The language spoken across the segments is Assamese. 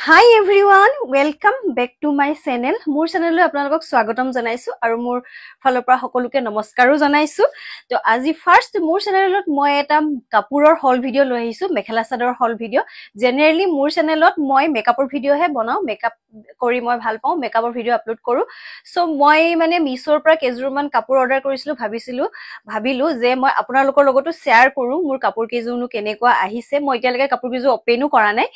Hi everyone, welcome back to my channel. মোৰ চেনেললৈ আপোনালোকক স্বাগতম জনাইছো আৰু মোৰ ফালৰ পৰা সকলোকে নমস্কাৰো জনাইছো। তো আজি ফাৰ্ষ্ট মোৰ চেনেলত মই এটা কাপোৰৰ হল ভিডিঅ' লৈ আহিছো, মেখেলা চাদৰৰ হল ভিডিঅ'। জেনেৰেলি মোৰ চেনেলত মই মেকআপৰ ভিডিঅ'হে বনাওঁ, মেকআপ কৰি মই ভাল পাওঁ, মেকআপৰ ভিডিঅ' আপলোড কৰোঁ। চ' মই মানে মিছ'ৰ পৰা কেইযোৰমান কাপোৰ অৰ্ডাৰ কৰিছিলো, ভাবিলো যে মই আপোনালোকৰ লগতো শ্বেয়াৰ কৰোঁ মোৰ কাপোৰ কেইযোৰনো কেনেকুৱা আহিছে। মই এতিয়ালৈকে কাপোৰ কেইযোৰ অপেনো কৰা নাই,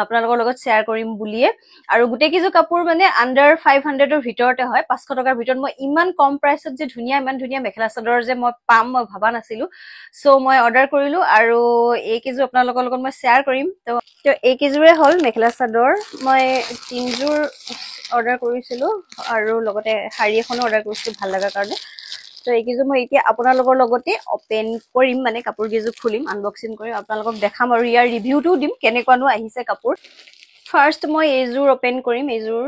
আপোনালোকৰ লগত শ্বেয়াৰ কৰিম বুলিয়ে। আৰু গোটেইকেইযোৰ কাপোৰ মানে আণ্ডাৰ 500ৰ ভিতৰতে হয়, 500 টকাৰ ভিতৰত। মই ইমান কম প্ৰাইচত যে ধুনীয়া ইমান ধুনীয়া মেখেলা চাদৰ যে মই পাম মই ভবা নাছিলো। চ' মই অৰ্ডাৰ কৰিলো আৰু এইকেইযোৰ আপোনালোকৰ লগত মই শ্বেয়াৰ কৰিম। তো এইকেইযোৰে হ'ল মেখেলা চাদৰ। মই তিনিযোৰ অৰ্ডাৰ কৰিছিলো আৰু লগতে শাৰী এখনো অৰ্ডাৰ কৰিছিলো ভাল লগাৰ কাৰণে। তো এইকেইযোৰ মই এতিয়া আপোনালোকৰ লগতে অপেন কৰিম, মানে কাপোৰ কেইযোৰ খুলিম, আনবক্সিং কৰিম, আপোনালোকক দেখাম আৰু ইয়াৰ ৰিভিউটোও দিম কেনেকুৱানো আহিছে কাপোৰ। ফাৰ্ষ্ট মই এইযোৰ অপেন কৰিম, এইযোৰ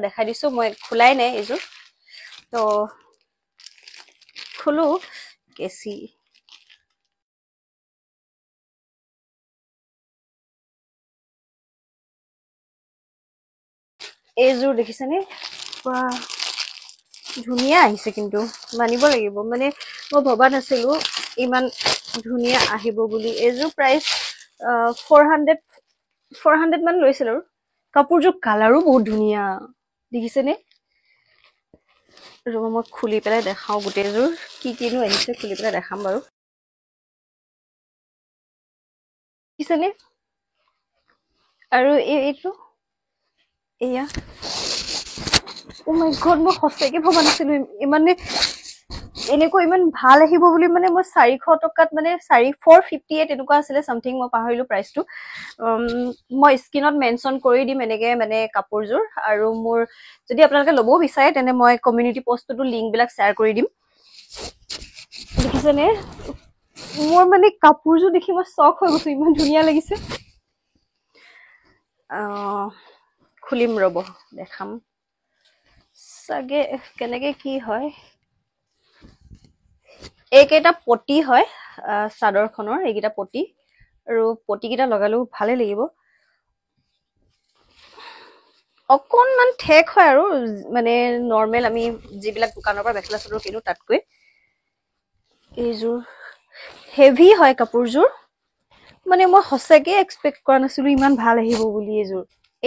দেখাই দিছো, মই খোলাই নাই এইযোৰ। তো খোলো কেঁচি। এইযোৰ দেখিছেনে, ধুনীয়া আহিছে, কিন্তু মানিব লাগিব, মানে মই ভবা নাছিলো ইমান ধুনীয়া আহিব বুলি। এইযোৰ প্ৰাইচ 400 মান লৈছিল। আৰু কাপোৰযোৰ কালাৰো বহুত ধুনীয়া, দেখিছেনে? ৰ'ব মই খুলি পেলাই দেখাওঁ গোটেইযোৰ কি কিনো আহিছে, খুলি পেলাই দেখাম বাৰু। দেখিছেনে? আৰু এইটো এয়া, অ' মাই গড, মই সঁচাকে ভবা নাছিলো ইমানে এনেকুৱা ইমান ভাল আহিব বুলি। মানে মই 400 টকাত, মানে 458 এনেকুৱা আছিলে চামথিং, মই পাহৰিলো প্ৰাইচটো। মই স্ক্ৰীণত মেনশ্যন কৰি দিম এনেকে মানে কাপোৰযোৰ। আৰু মোৰ যদি আপোনালোকে ল'বও বিচাৰে তেনে মই কমিউনিটি পষ্টটোতো লিংকবিলাক শ্বেয়াৰ কৰি দিম। দেখিছেনে? মোৰ মানে কাপোৰযোৰ দেখি মই চক হৈ গৈছো, ইমান ধুনীয়া লাগিছে। খুলিম ৰ'ব, দেখাম চাগে কেনেকে কি হয়। এইকেইটা পতি হয় চাদৰখনৰ, এইকেইটা পতি, আৰু পতিকেইটা লগালেও ভালে লাগিব। অকণমান ঠেক হয় আৰু, মানে নৰ্মেল আমি যিবিলাক দোকানৰ পৰা মেখেলা চাদৰ কিনো তাতকৈ এইযোৰ হেভি হয় কাপোৰযোৰ। মানে মই সঁচাকে এক্সপেক্ট কৰা নাছিলো ইমান ভাল আহিব বুলি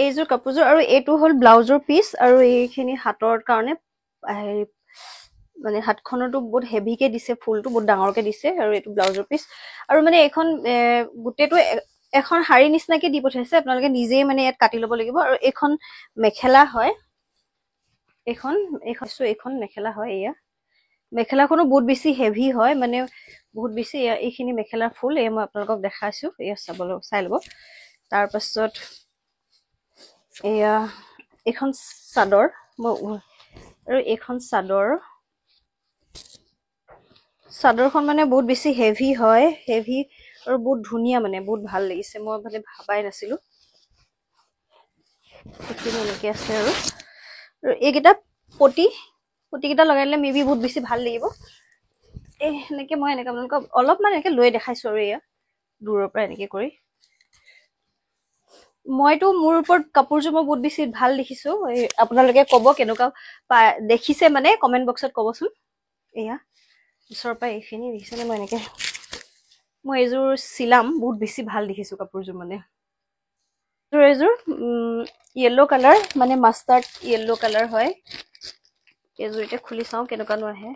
এইযোৰ কাপোৰযোৰ। আৰু এইটো হ'ল ব্লাউজৰ পিচ, আৰু এইখিনি হাতৰ কাৰণে, মানে হাতখনতো বহুত হেভিকে দিছে, ফুলটো বহুত ডাঙৰকে দিছে। আৰু এইটো ব্লাউজৰ পিচ। আৰু মানে এইখন গোটেইটো এখন শাৰী নিচিনাকে দি পঠাইছে, আপোনালোকে নিজেই মানে ইয়াত কাটি ল'ব লাগিব। আৰু এইখন মেখেলা হয়, এইখন মেখেলা হয়। এয়া মেখেলাখনো বহুত বেছি হেভি হয়, মানে বহুত বেছি। এইখিনি মেখেলাৰ ফুল, এয়া মই আপোনালোকক দেখাইছো, এয়া চাই ল'ব। তাৰপাছত এয়া এইখন চাদৰ, মই আৰু এইখন চাদৰখন মানে বহুত বেছি হেভি হয়, হেভি আৰু বহুত ধুনীয়া, মানে বহুত ভাল লাগিছে, মই মানে ভাবাই নাছিলো। এইখিনি এনেকে আছে। আৰু এইকেইটা পতিকেইটা লগাই দিলে মে বি বহুত বেছি ভাল লাগিব। এই সেনেকে মই এনেকে আপোনালোকক অলপমান এনেকে লৈ দেখাইছো আৰু এয়া দূৰৰ পৰা এনেকে কৰি। মইতো মোৰ ওপৰত কাপোৰযোৰ মই বহুত বেছি ভাল দেখিছো, আপোনালোকে ক'ব কেনেকুৱা দেখিছে, মানে কমেণ্ট বক্সত ক'বচোন। এয়া ওচৰৰ পৰা এইখিনি দেখিছেনে? মই এনেকে মই এইযোৰ চিলাম, বহুত বেছি ভাল দেখিছো কাপোৰযোৰ। মানে এইযোৰ য়েল্ল' কালাৰ, মানে মাষ্টাৰ্ড য়েল্ল' কালাৰ হয়। এইযোৰ এতিয়া খুলি চাওঁ কেনেকুৱানো আহে।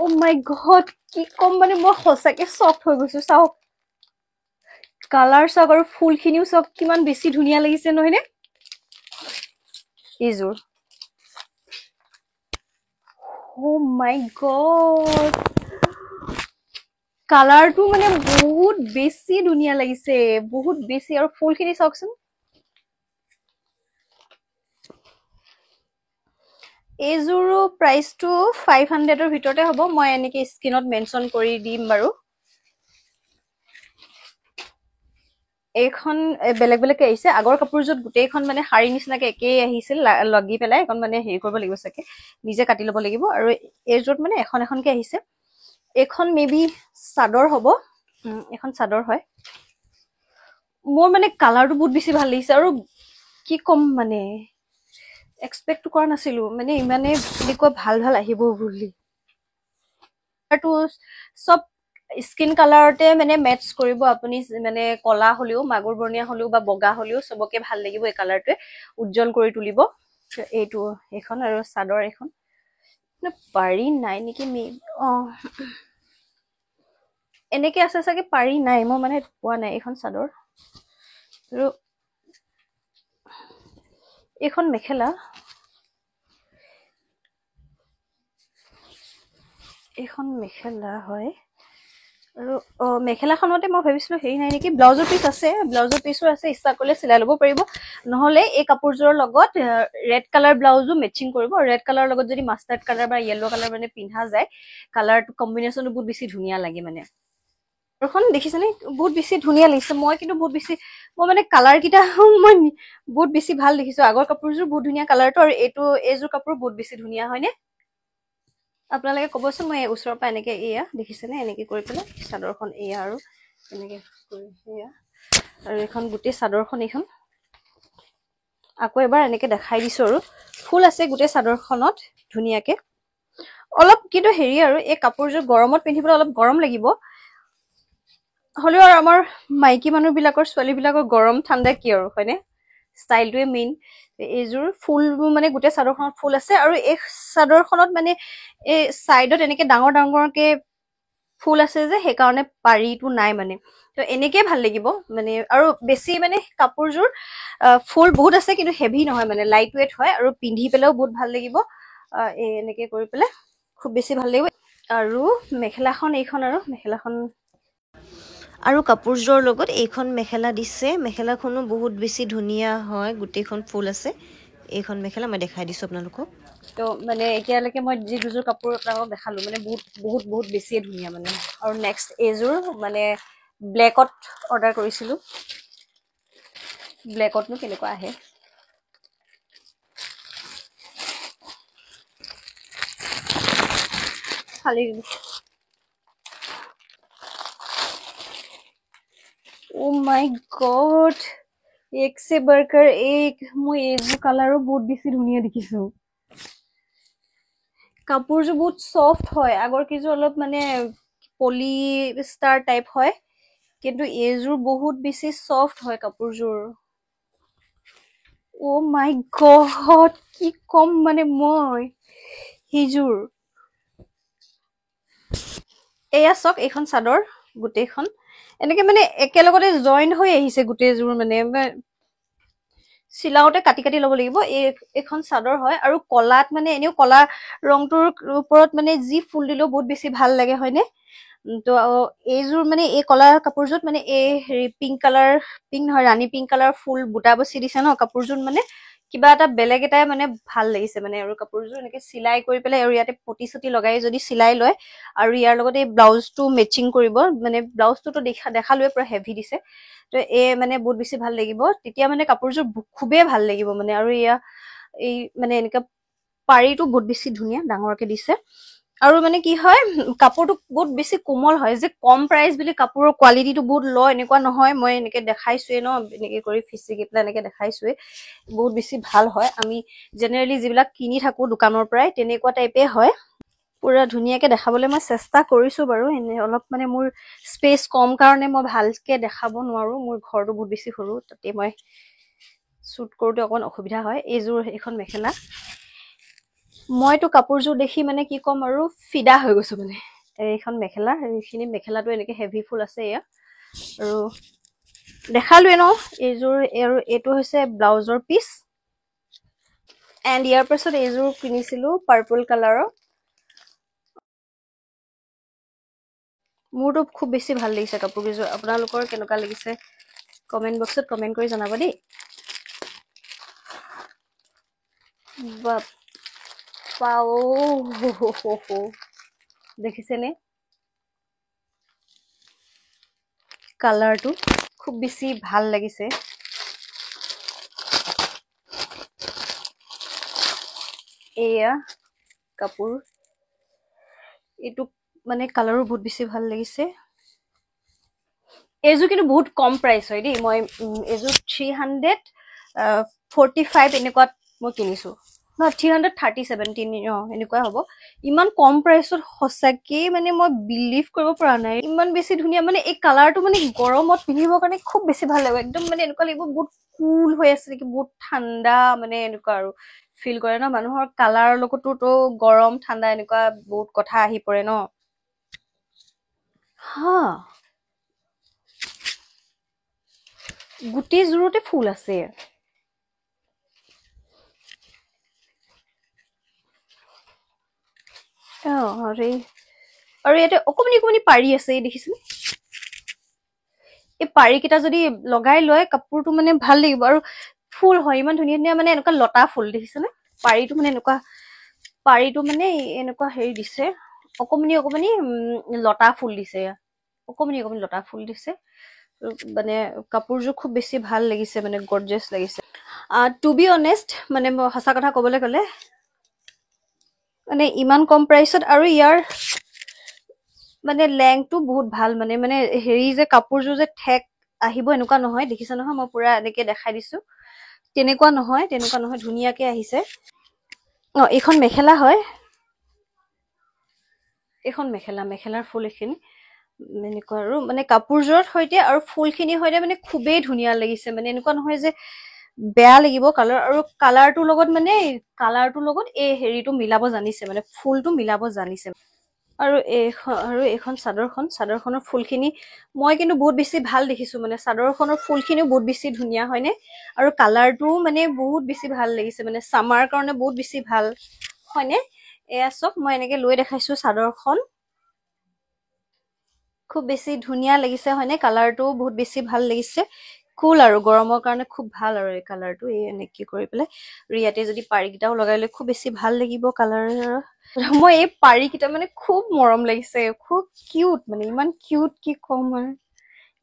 অ' মাই গড, কি ক'ম, মানে মই সঁচাকে চক হৈ গৈছো। চাওক কালাৰ চাওক আৰু ফুলখিনিও চাওক, কিমান বেছি ধুনীয়া লাগিছে নহয়নে এইযোৰ? অ' মাই গড, কালাৰটো মানে বহুত বেছি ধুনীয়া লাগিছে, বহুত বেছি। আৰু ফুলখিনি চাওকচোন। এইযোৰো প্ৰাইচটো 500ৰ ভিতৰতে হ'ব, মই এনেকে স্ক্ৰীণত মেনশ্যন কৰি দিম বাৰু। এইখন বেলেগ বেলেগকে আহিছে, আগৰ কাপোৰযোৰত গোটেইখন মানে শাৰী নিচিনাকে একেই আহিছিল, লাগি পেলাই এখন মানে হেৰি কৰিব লাগিব চাগে, নিজে কাটি ল'ব লাগিব। আৰু এইযোৰত মানে এখন এখনকে আহিছে। এইখন মে বি চাদৰ হ'ব, এখন চাদৰ হয়। মোৰ মানে কালাৰটো বহুত বেছি ভাল লাগিছে আৰু কি ক'ম মানে এক্সপেক্ট কৰা নাছিলো মানে ইমানে এনেকুৱা ভাল ভাল আহিব বুলি। চব স্কিন কালাৰতে মানে মেটচ কৰিব, আপুনি মানে কলা হ'লেও মাগুৰ বৰণীয়া হ'লেও বা বগা হ'লেও চবকে ভাল লাগিব এই কালাৰটোৱে, উজ্জ্বল কৰি তুলিব। এইটো এইখন আৰু চাদৰ এইখন পাৰি নাই নেকি, এনেকে আছে চাগে, পাৰি নাই, মই মানে পোৱা নাই এইখন চাদৰ। আৰু এইখন মেখেলা, এইখন মেখেলা হয়। আৰু মেখেলাখনতে মই ভাবিছিলো হেৰি নাই নেকি, ব্লাউজৰ পিচ আছে, ব্লাউজৰ পিচো আছে, ইচ্ছা কৰিলে চিলাই ল'ব পাৰিব। নহ'লে এই কাপোৰযোৰৰ লগত ৰেড কালাৰ ব্লাউজো মেচিং কৰিব। ৰেড কালাৰৰ লগত যদি মাষ্টাৰ্ড কালাৰ বা য়েল্ল' কালাৰ মানে পিন্ধা যায়, কালাৰটো কম্বিনেশ্যনটো বহুত বেছি ধুনীয়া লাগে মানে। এখন দেখিছেনে বহুত বেছি ধুনীয়া লাগিছে। মই কিন্তু বহুত বেছি, মই মানে কালাৰ কেইটা মই বহুত বেছি ভাল দেখিছো। আগৰ কাপোৰযোৰ বহুত ধুনীয়া কালাৰটো, আৰু এইটো এইযোৰ কাপোৰ বহুত বেছি ধুনীয়া হয়নে? আপোনালোকে ক'বচোন। মই ওচৰৰ পৰা এনেকে এয়া দেখিছেনে, এনেকে কৰি পেলাই চাদৰখন এয়া, আৰু এনেকে কৰি এয়া, আৰু এইখন গোটেই চাদৰখন এইখন আকৌ এবাৰ এনেকে দেখাই দিছো। আৰু ফুল আছে গোটেই চাদৰখনত ধুনীয়াকে। অলপ কিন্তু হেৰি আৰু এই কাপোৰযোৰ গৰমত পিন্ধিবলৈ অলপ গৰম লাগিব, হ'লেও আৰু আমাৰ মাইকী মানুহবিলাকৰ ছোৱালীবিলাকৰ গৰম ঠাণ্ডা কি আৰু হয়নে, ষ্টাইলটোৱে মেইন। এইযোৰ ফুলবোৰ মানে গোটেই চাদৰখনত ফুল আছে, আৰু এই চাদৰখনত মানে এই চাইডত এনেকে ডাঙৰ ডাঙৰকে ফুল আছে যে, সেইকাৰণে পাৰিটো নাই মানে। তো এনেকেই ভাল লাগিব মানে। আৰু বেছি মানে কাপোৰযোৰ ফুল বহুত আছে কিন্তু হেভি নহয় মানে, লাইট ৱেইট হয় আৰু পিন্ধি পেলাইও বহুত ভাল লাগিব। এই এনেকে কৰি পেলাই খুব বেছি ভাল লাগিব। আৰু মেখেলাখন এইখন, আৰু মেখেলাখন আৰু কাপোৰযোৰৰ লগত এইখন মেখেলা দিছে। মেখেলাখনো বহুত বেছি ধুনীয়া হয়, গোটেইখন ফুল আছে। এইখন মেখেলা মই দেখাই দিছোঁ আপোনালোকক। তো মানে এতিয়ালৈকে মই যি দুযোৰ কাপোৰ আপোনালোকক দেখালো মানে বহুত বহুত বহুত বেছিয়ে ধুনীয়া মানে। আৰু নেক্সট এইযোৰ মানে ব্লেকত অৰ্ডাৰ কৰিছিলোঁ, ব্লেকতনো কেনেকুৱা আহে। ফালি দিলোঁ। Oh my god, এক সে বাৰকাৰ এক। মই এইযোৰ কালাৰো বহুত বেছি ধুনীয়া দেখিছো। কাপোৰযোৰ বহুত চফ্ট হয়, আগৰ কেইযোৰ অলপ মানে পলিষ্টাৰ টাইপ হয়, কিন্তু এইযোৰ বহুত বেছি চফ্ট হয় কাপোৰযোৰ। Oh my god, কি কম মানে মই সেইযোৰ। এয়া চাওক এইখন চাদৰ গোটেইখন এনেকে মানে একেলগতে জইন হৈ আহিছে গোটেইযোৰ, মানে চিলাওতে কাটি কাটি ল'ব লাগিব। এই এইখন চাদৰ হয়, আৰু কলাত মানে এনেও কলা ৰংটোৰ ওপৰত মানে যি ফুল দিলেও বহুত বেছি ভাল লাগে হয়নে? তো এইযোৰ মানে এই কলা কাপোৰযোৰত মানে এই হেৰি পিংক কালাৰ, পিংক নহয় ৰাণী পিংক কালাৰ ফুল বুটা বচি দিছে ন কাপোৰযোৰ, মানে কিবা এটা বেলেগ এটাই মানে ভাল লাগিছে মানে। আৰু কাপোৰযোৰ এনেকে চিলাই কৰি পেলাই আৰু ইয়াতে পটি চটি লগাই যদি চিলাই লয়, আৰু ইয়াৰ লগত এই ব্লাউজটো মেচিং কৰিব, মানে ব্লাউজটোতো দেখালোৱে পুৰা হেভি দিছে, তো এই মানে বহুত বেছি ভাল লাগিব তেতিয়া, মানে কাপোৰযোৰ খুবেই ভাল লাগিব মানে। আৰু এয়া এই মানে এনেকা পাৰিটো বহুত বেছি ধুনীয়া ডাঙৰকে দিছে, আৰু মানে কি হয় কাপোৰটো বহুত বেছি কোমল হয়, যে কম প্ৰাইচ বুলি কাপোৰৰ কোৱালিটিটো বহুত ল এনেকুৱা নহয়। মই এনেকে দেখাইছোৱে ন, এনেকে কৰি ফিচিকি পেলাই এনেকে দেখাইছোৱে, বহুত বেছি ভাল হয়। আমি জেনেৰেলি যিবিলাক কিনি থাকো দোকানৰ পৰাই তেনেকুৱা টাইপে হয়। পুৰা ধুনীয়াকে দেখাবলৈ মই চেষ্টা কৰিছো বাৰু, এনে অলপ মানে মোৰ স্পেচ কম কাৰণে মই ভালকে দেখাব নোৱাৰো, মোৰ ঘৰটো বহুত বেছি সৰু, তাতে মই শ্বুট কৰোঁতে অকণ অসুবিধা হয়। এইযোৰ এইখন মেখেলা, মইতো কাপোৰযোৰ দেখি মানে কি ক'ম আৰু ফিদা হৈ গৈছো মানে। এইখন মেখেলা, এইখিনি মেখেলাটো এনেকে হেভি ফুল আছে এয়া, আৰু দেখালোৱে ন এইযোৰ। আৰু এইটো হৈছে ব্লাউজৰ পিচ। এণ্ড ইয়াৰ পাছত এইযোৰ কিনিছিলো পাৰ্পল কালাৰৰ, মোৰতো খুব বেছি ভাল লাগিছে কাপোৰ কেইযোৰ। আপোনালোকৰ কেনেকুৱা লাগিছে কমেণ্ট বক্সত কমেণ্ট কৰি জনাব দেই। বাপ্পা দেখিছেনে কালাৰটো খুব বেছি ভাল লাগিছে। এয়া কাপোৰ, এইটো মানে কালাৰো বহুত বেছি ভাল লাগিছে। এইযোৰ কিন্তু বহুত কম প্ৰাইচ হয় দেই। মই এইযোৰ 345 এনেকুৱাত মই কিনিছো, নহয় 337, এনেকুৱাই হ'ব। ইমান কম প্ৰাইচত সঁচাকেই মানে মই বিলিভ কৰিব পৰা নাই, ইমান বেছি ধুনীয়া। মানে এই কালাৰটো মানে গৰমত পিন্ধিবৰ কাৰণে খুব বেছি ভাল লাগিব, একদম মানে এনেকুৱা লাগিব বহুত কুল হৈ আছে নেকি, বহুত ঠাণ্ডা মানে এনেকুৱা আৰু ফিল কৰে ন মানুহৰ। কালাৰৰ লগতোতো গৰম ঠাণ্ডা এনেকুৱা বহুত কথা আহি পৰে ন। হা, গোটেই জোৰতে ফুল আছে। আৰু ইয়াতে অকমানি অকমানি পাৰি আছে, এই দেখিছেনে? এই পাৰিকেইটা যদি লগাই লয় কাপোৰটো মানে ভাল লাগিব। আৰু ফুল হয় ইমান ধুনীয়া ধুনীয়া, মানে এনেকুৱা লতা ফুল দেখিছেনে? পাৰিটো মানে এনেকুৱা, পাৰিটো মানে এনেকুৱা হেৰি দিছে, অকমানি অকমানি লতা ফুল দিছে, অকমানি অকমানি লতা ফুল দিছে। মানে কাপোৰযোৰ খুব বেছি ভাল লাগিছে, মানে গৰ্জিয়াছ লাগিছে। টু বি অনেষ্ট, মানে মই সঁচা কথা ক'বলৈ গ'লে মানে ইমান কম প্ৰাইচত আৰু ইয়াৰ মানে লেংথটো বহুত ভাল, মানে মানে হেৰি যে কাপোৰযোৰ যে ঠেক আহিব এনেকুৱা নহয়, দেখিছে নহয়? মই পুৰা এনেকে দেখাই দিছো, তেনেকুৱা নহয়, তেনেকুৱা নহয়, ধুনীয়াকে আহিছে। এইখন মেখেলা হয়, এইখন মেখেলা, মেখেলাৰ ফুল এইখিনি এনেকুৱা। আৰু মানে কাপোৰযোৰৰ সৈতে আৰু ফুলখিনিৰ সৈতে মানে খুবেই ধুনীয়া লাগিছে, মানে এনেকুৱা নহয় যে বেয়া লাগিব কালাৰ। আৰু কালাৰটোৰ লগত মানে কালাৰটোৰ লগত এই হেৰিটো মিলাব জানিছে, মানে ফুলটো মিলাব জানিছে। আৰু এইখন চাদৰখন, চাদৰখনৰ ফুলখিনি মই কিন্তু বহুত বেছি ভাল দেখিছো, মানে চাদৰখনৰ ফুলখিনিও বহুত বেছি ধুনীয়া হয়নে? আৰু কালাৰটোও মানে বহুত বেছি ভাল লাগিছে, মানে চামাৰ কাৰণে বহুত বেছি ভাল হয়নে? এয়া চব মই এনেকে লৈ দেখাইছো। চাদৰখন খুব বেছি ধুনীয়া লাগিছে হয়নে? কালাৰটোও বহুত বেছি ভাল লাগিছে, কুল আৰু গৰমৰ কাৰণে খুব ভাল আৰু এই কালাৰটো। এই এনেকে কৰি পেলাই আৰু ইয়াতে যদি পাৰিকেইটাও লগাই লৈ খুব বেছি ভাল লাগিব কালাৰ। মই এই পাৰিকেইটা মানে খুব মৰম লাগিছে, খুব কিউট, মানে ইমান কিউট কি ক'ম আৰু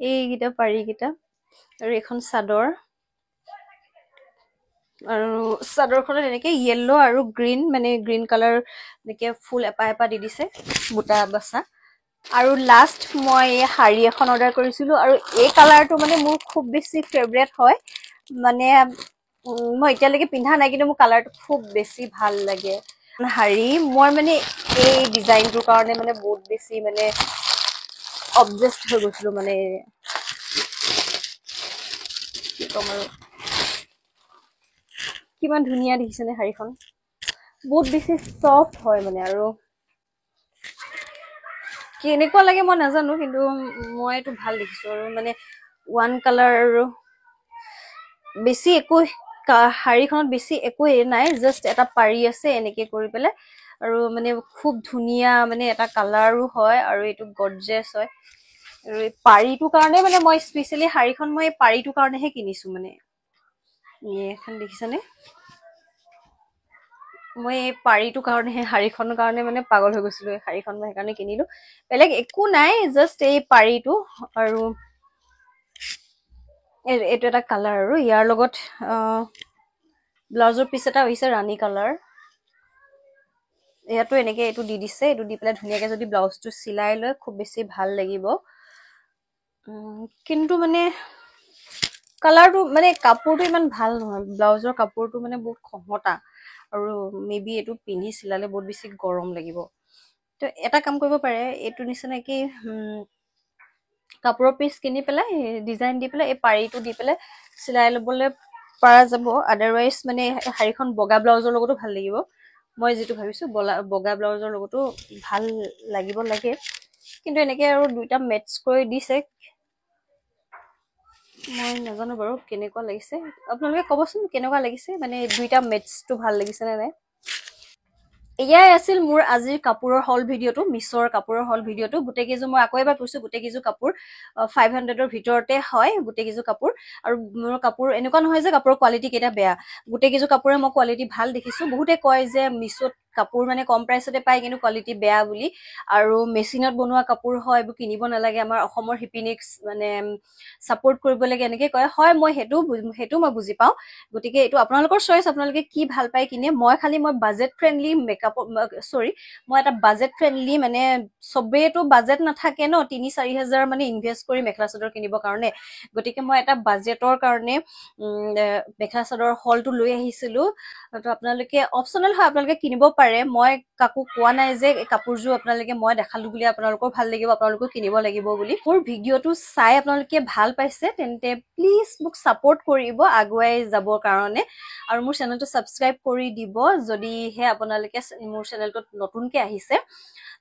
এইকেইটা পাৰিকেইটা। আৰু এইখন চাদৰ, আৰু চাদৰখনত এনেকে য়েল্ল' আৰু গ্ৰীণ, মানে গ্ৰীণ কালাৰ এনেকে ফুল এপাহ এপাহ দি দিছে, বুটা বাচা। আৰু লাষ্ট মই এই শাৰী এখন অৰ্ডাৰ কৰিছিলো, আৰু এই কালাৰটো মানে মোৰ খুব বেছি ফেভৰেট হয়, মানে মই এতিয়ালৈকে পিন্ধা নাই, কিন্তু মোৰ কালাৰটো খুব বেছি ভাল লাগে। শাৰী মই মানে এই ডিজাইনটোৰ কাৰণে মানে বহুত বেছি মানে অবজেষ্ট হৈ গৈছিলো, মানে কি ক'ম আৰু, কিমান ধুনীয়া দেখিছেনে শাৰীখন, বহুত বেছি চফ্ট হয় মানে। আৰু কেনেকুৱা লাগে মই নাজানো, কিন্তু মই এইটো ভাল দেখিছো। আৰু মানে ওৱান কালাৰ, আৰু বেছি একো শাৰীখনত বেছি একো নাই, জাষ্ট এটা পাৰি আছে এনেকে কৰি পেলাই, আৰু মানে খুব ধুনীয়া মানে এটা কালাৰো হয়, আৰু এইটো গৰ্জিয়াছ হয়। আৰু এই পাৰিটোৰ কাৰণে মানে মই স্পেচিয়েলি শাৰীখন মই এই পাৰিটোৰ কাৰণেহে কিনিছো। মানে এইখন দেখিছানে? মই এই পাৰিটোৰ কাৰণেহে, শাৰীখনৰ কাৰণে মানে পাগল হৈ গৈছিলো। এই শাৰীখন মই সেইকাৰণে কিনিলো, বেলেগ একো নাই, জাষ্ট এই পাৰিটো। আৰু এইটো এটা কালাৰ, আৰু ইয়াৰ লগত ব্লাউজৰ পিচ এটা হৈছে ৰাণী কালাৰ। ইয়াতো এনেকে এইটো দি দিছে, এইটো দি পেলাই ধুনীয়াকে যদি ব্লাউজটো চিলাই লয় খুব বেছি ভাল লাগিব। কিন্তু মানে কালাৰটো মানে কাপোৰটো ইমান ভাল নহয়, ব্লাউজৰ কাপোৰটো মানে বহুত খহটা, আৰু মে বি এইটো পিন্ধি চিলালে বহুত বেছি গৰম লাগিব। তো এটা কাম কৰিব পাৰে, এইটো নিচিনাকি কাপোৰৰ পিচ কিনি পেলাই ডিজাইন দি পেলাই এই পাৰিটো দি পেলাই চিলাই ল'বলৈ পৰা যাব। আদাৰৱাইজ মানে শাৰীখন বগা ব্লাউজৰ লগতো ভাল লাগিব, মই যিটো ভাবিছো বগা ব্লাউজৰ লগতো ভাল লাগিব লাগে। কিন্তু এনেকে আৰু দুইটা মেটচ কৰি দিছে, মই নাজানো বাৰু কেনেকুৱা লাগিছে, আপোনালোকে ক'বচোন কেনেকুৱা লাগিছে, মানে দুইটা মেটচটো ভাল লাগিছে নে নাই। এয়াই আছিল মোৰ আজিৰ কাপোৰৰ হল ভিডিঅ'টো, মিছৰ কাপোৰৰ হল ভিডিঅ'টো। গোটেইকেইযোৰ মই আকৌ এবাৰ কৈছোঁ, গোটেইকেইযোৰ কাপোৰ 500ৰ ভিতৰতে হয় গোটেইকেইযোৰ কাপোৰ। আৰু মোৰ কাপোৰ এনেকুৱা নহয় যে কাপোৰৰ কোৱালিটি কেইটা বেয়া, গোটেইকেইযোৰ কাপোৰে মই কোৱালিটি ভাল দেখিছোঁ। বহুতে কয় যে মিছত কাপোৰ মানে কম প্ৰাইচতে পায় কিন্তু কোৱালিটি বেয়া বুলি, আৰু মেচিনত বনোৱা কাপোৰ হয়, এইবোৰ কিনিব নালাগে, আমাৰ অসমৰ শিপিনীক মানে ছাপৰ্ট কৰিব লাগে, এনেকৈ কয়। হয়, মই সেইটো মই বুজি পাওঁ। গতিকে এইটো আপোনালোকৰ চইচ, আপোনালোকে কি ভাল পায় কিনে। মই খালি মই বাজেট ফ্ৰেণ্ডলি মেকআপৰ, চৰি, মই এটা বাজেট ফ্ৰেণ্ডলি মানে চবেইতো বাজেট নাথাকে ন, 3-4 হাজাৰ মানে ইনভেষ্ট কৰি মেখেলা চাদৰ কিনিবৰ কাৰণে। গতিকে মই এটা বাজেটৰ কাৰণে মেখেলা চাদৰ হলটো লৈ আহিছিলোঁ। তো আপোনালোকে অপশ্যনেল হয়, আপোনালোকে কিনিব পাৰে। মই কাকো কোৱা নাই যে এই কাপোৰযোৰ আপোনালোকে মই দেখালো বুলি আপোনালোকৰ ভাল লাগিব, আপোনালোকেও কিনিব লাগিব বুলি। মোৰ ভিডিঅ'টো চাই আপোনালোকে ভাল পাইছে তেন্তে প্লিজ মোক ছাপৰ্ট কৰিব আগুৱাই যাবৰ কাৰণে, আৰু মোৰ চেনেলটো ছাবস্ক্ৰাইব কৰি দিব যদিহে আপোনালোকে মোৰ চেনেলটোত নতুনকৈ আহিছে।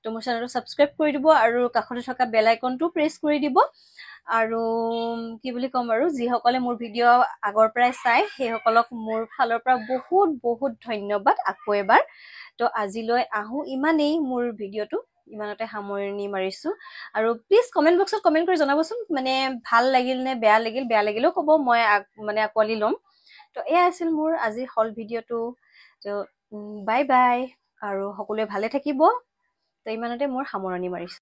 তো মোৰ চেনেলটো ছাবস্ক্ৰাইব কৰি দিব আৰু কাষতে থকা বেল আইকনটো প্ৰেছ কৰি দিব। আৰু কি বুলি ক'ম আৰু, যিসকলে মোৰ ভিডিঅ' আগৰ পৰাই চায় সেইসকলক মোৰ ফালৰ পৰা বহুত বহুত ধন্যবাদ আকৌ এবাৰ। তো আজিলৈ আহোঁ ইমানেই, মোৰ ভিডিঅ'টো ইমানতে সামৰণি মাৰিছোঁ। আৰু প্লিজ কমেণ্ট বক্সত কমেণ্ট কৰি জনাবচোন মানে ভাল লাগিল নে বেয়া লাগিল, বেয়া লাগিলেও ক'ব, মই মানে আঁকোৱালি ল'ম। তো এয়া আছিল মোৰ আজিৰ হল ভিডিঅ'টো। তো বাই বাই, আৰু সকলোৱে ভালে থাকিব। তো ইমানতে মোৰ সামৰণি মাৰিছোঁ।